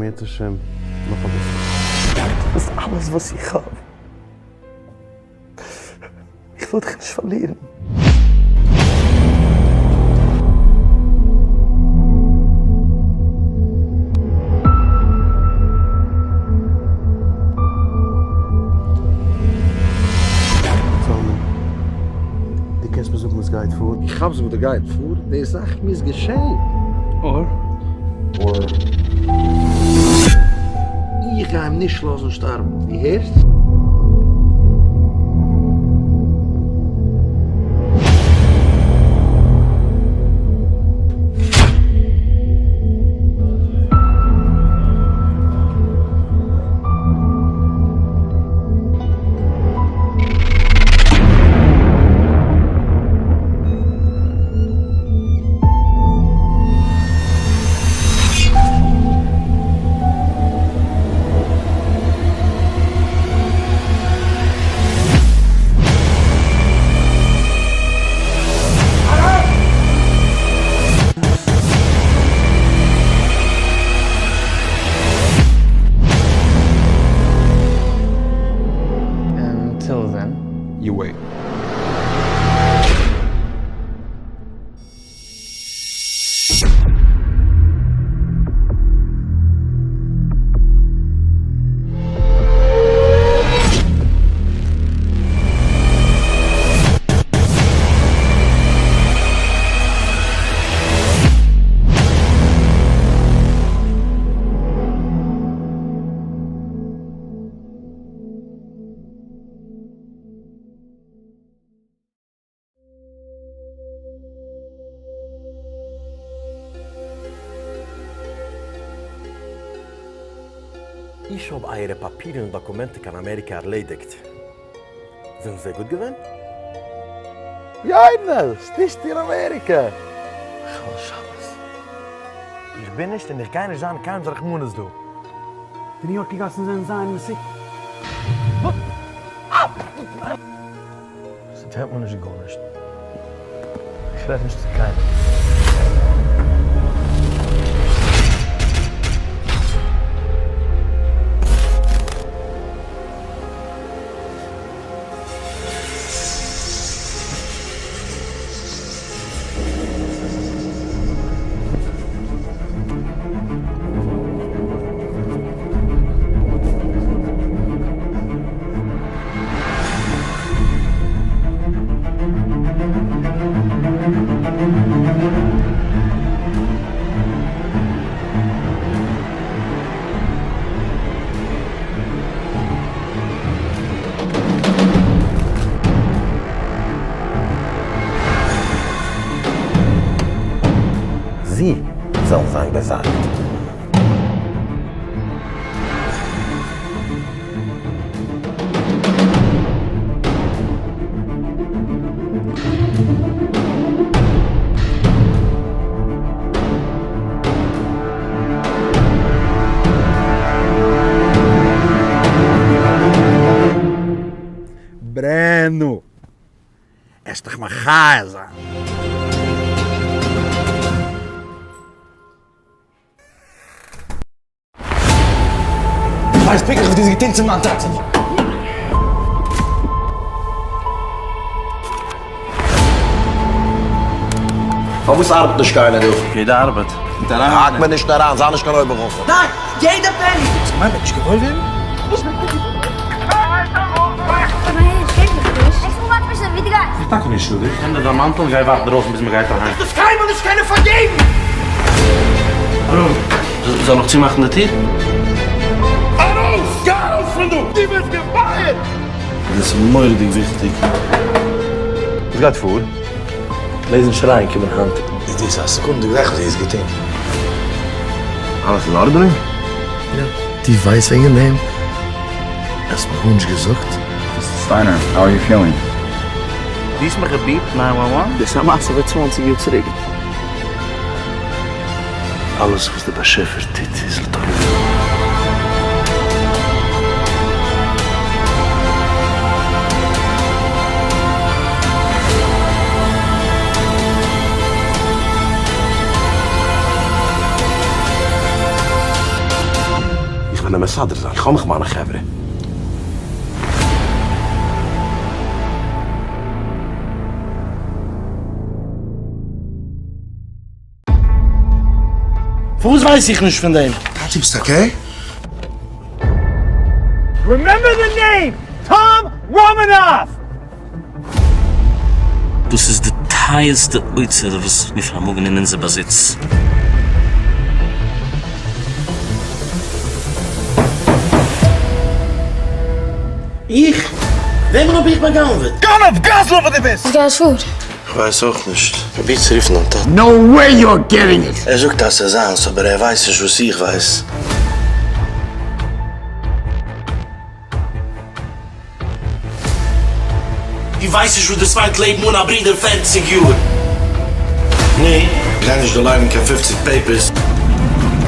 אם ירצה השם נאך אביסל. דו ביסט אלעס וואס איך האב. איך וויל דיך נישט פארלירן. זלמן, דו קענסט מיר זאגן וואס גייט פאר? איך כאפ זיך וואס דא גייט פאר, די זאך מוז געשען. Or? Or. איך גיי אים נישט לאזן שטארבן, דו הערסט? Until then. You wait. איך האב אייערע פאפירן און דאקומענטן קיין אמעריקע ארלעדיגט. זענען זיי גוט געווען? יונה, ס'טישט אין אמעריקע! חל שבת. איך בין נישט און איך גיי נישט זיין קיינעמס רחמנות דא. די ניו יארקער גאסן זענען זייער מסוכן. ס'טענה'ט מיר נישט גארנישט. איך רעד נישט צו קיינעם. זי זאלן זיין באזארגט. ברענו! עסט דיך מחיה זיין! ווייסט פונקטליך וואס דו האסט געטון צו מיין טאטע. פארוואס ארבעט נישט קיינער דא? יעדער ארבעט. האק מיר נישט אריין, זיי נישט קיין אויבערחכם. ניין! יעדע פעני! האסט געמיינט מ'וועט נישט געוואויר ווערן? איך טאקע נישט שולדיג. נעם דיר דיין מאנטל און גיי ווארט דרויסן ביז מ'גייט אהיים. דאס קיינמאל נישט קענען פארגעבן! אברהם, זאל איך צומאכן די טיר? ארויס! גיי ארויס פון דא! דו ביסט געפייערט! דאס איז מורא'דיג וויכטיג. וואס גייט פאר? לעזן שרייען קומען היינט. איז דאס א סעקונדע גלייך וואס דו האסט געטון? אלעס אין ארדענונג? יא. דו ווייסט וועגן דעם? האסט מיר גארנישט געזאגט? Mister Steiner, how are you feeling? דו האסט מיך געביפט 911? דאס איז א מעשה פון צוואנציג יאר צוריק. אלעס וואס דער באשעפער טוט איז לטובה. קען מסדר זיין, איך האב נאך מיינע חברה. פארוואס ווייס איך נישט פון דעם? טאטי ביסט okay? Remember the name! Tom Romanoff! דאס איז די טייערסטע אוצר וואס מיר פארמאגן אין אונזער באזיץ. איך? וועמען האב איך בא'גנב'עט? גנב גזלן וואס דו ביסט! וואס גייט פאר? כ'ווייס אויך נישט. פרוביר צו רופן דיין טאטן. No way you're getting it! ער זאגט אז ס'איז זיינס אבער ער ווייסט נישט וואס איך ווייס. דו ווייסט נישט וואס דאס מיינט לעבן אן א ברודער פערציג יאר. נו? כ'גיי נישט דערלייגן קיין פופציג papers.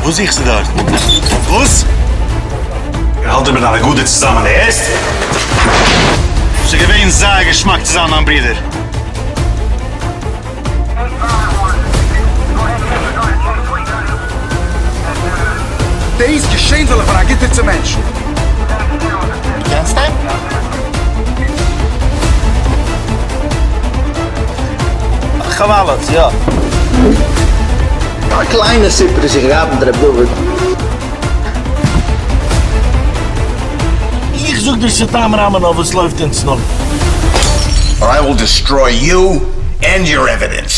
וואס זוכסטו דארט? וואס? ער האלט דיר מיט דיין אגודה צוזאמען, הערסט? ס'איז געווען זייער געשמאק צו זיין דיין ברודער. דאס געשען ווייל איך בין א גוטער צו מענטשן. קענסט אים? חבלת, יא. א קליינע סיפור איז איך געהאט מיט ר' דוד. איך זאג דיר ס'איז טאם ראמאנאוו וואס לויפט אונז נאך. Or I will destroy you and your evidence.